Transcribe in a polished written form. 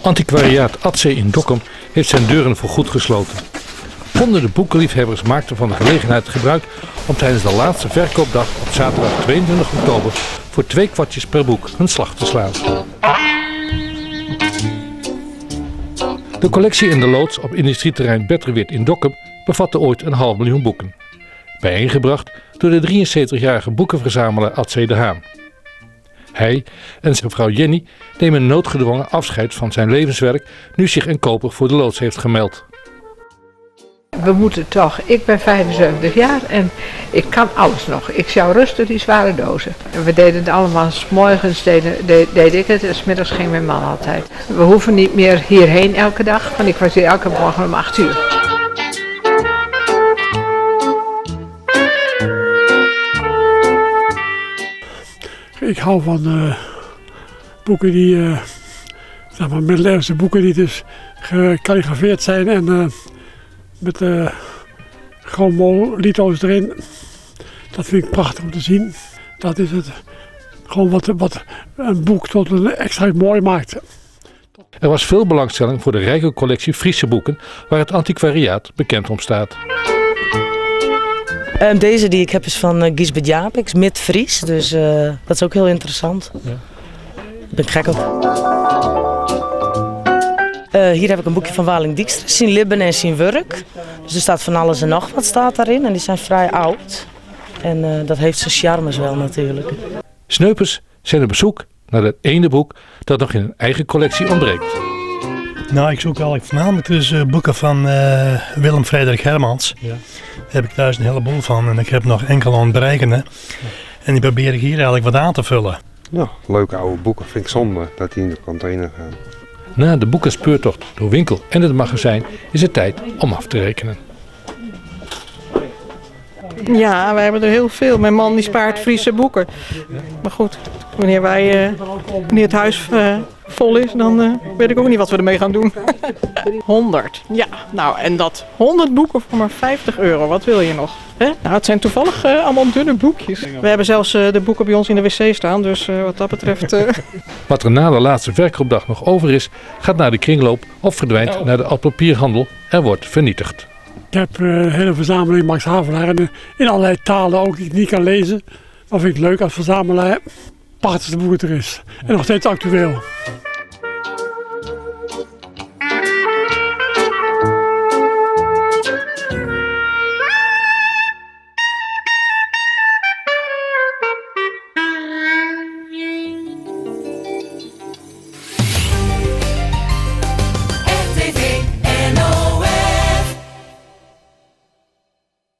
Antiquariaat Atsee in Dokkum heeft zijn deuren voorgoed gesloten. Honderden boekenliefhebbers maakten van de gelegenheid gebruik om tijdens de laatste verkoopdag op zaterdag 22 oktober voor twee kwartjes per boek hun slag te slaan. De collectie in de loods op industrieterrein Betterwit in Dokkum bevatte ooit een half miljoen boeken. Bijeengebracht door de 73-jarige boekenverzamelaar Atsee de Haan. Hij en zijn vrouw Jenny nemen noodgedwongen afscheid van zijn levenswerk nu zich een koper voor de loods heeft gemeld. We moeten toch, ik ben 75 jaar en ik kan alles nog. Ik zou rustig die zware dozen. We deden het allemaal, s morgens deden, deed, deed ik het en s middags ging mijn man altijd. We hoeven niet meer hierheen elke dag, want ik was hier elke morgen om 8 uur. Ik hou van uh, boeken die, uh, zeg maar middeleeuwse boeken die dus gekalligrafeerd zijn en uh, met uh, chromolitho's erin. Dat vind ik prachtig om te zien. Dat is het gewoon wat, wat een boek tot een extra mooi maakt. Er was veel belangstelling voor de rijke collectie Friese boeken waar het antiquariaat bekend om staat. Deze die ik heb is van uh, Gysbert Japicx, Mid-Fries. Dus uh, dat is ook heel interessant. Ja. Daar ben ik gek op. Uh, hier heb ik een boekje van Waling Dykstra, Syn Libben en Syn Wurk. Dus er staat van alles en nog wat staat daarin. En die zijn vrij oud. En uh, dat heeft zijn charmes wel natuurlijk. Sneupers zijn op bezoek naar het ene boek dat nog in hun eigen collectie ontbreekt. Nou, ik zoek eigenlijk voornamelijk dus uh, boeken van uh, Willem Frederik Hermans. Ja. Daar heb ik thuis een heleboel van en ik heb nog enkele ontbrekende. Ja. En die probeer ik hier eigenlijk wat aan te vullen. Nou, leuke oude boeken. Vind ik zonde dat die in de container gaan. Na de boekenspeurtocht door winkel en het magazijn is het tijd om af te rekenen. Ja, wij hebben er heel veel. Mijn man die spaart Friese boeken. Maar goed, wanneer, wij, uh, wanneer het huis uh, vol is, dan uh, weet ik ook niet wat we ermee gaan doen. 100, ja. Nou, en dat 100 boeken voor maar 50 euro. Wat wil je nog? Hè? Nou, het zijn toevallig allemaal dunne boekjes. We hebben zelfs de boeken bij ons in de wc staan, dus wat dat betreft... Wat er na de laatste verkoopdag nog over is, gaat naar de kringloop of verdwijnt naar de oud-papierhandel en wordt vernietigd. Ik heb een hele verzameling Max Havelaar en in allerlei talen ook die ik niet kan lezen. Dat vind ik leuk als verzamelaar. Prachtigste boeken er is. En nog steeds actueel.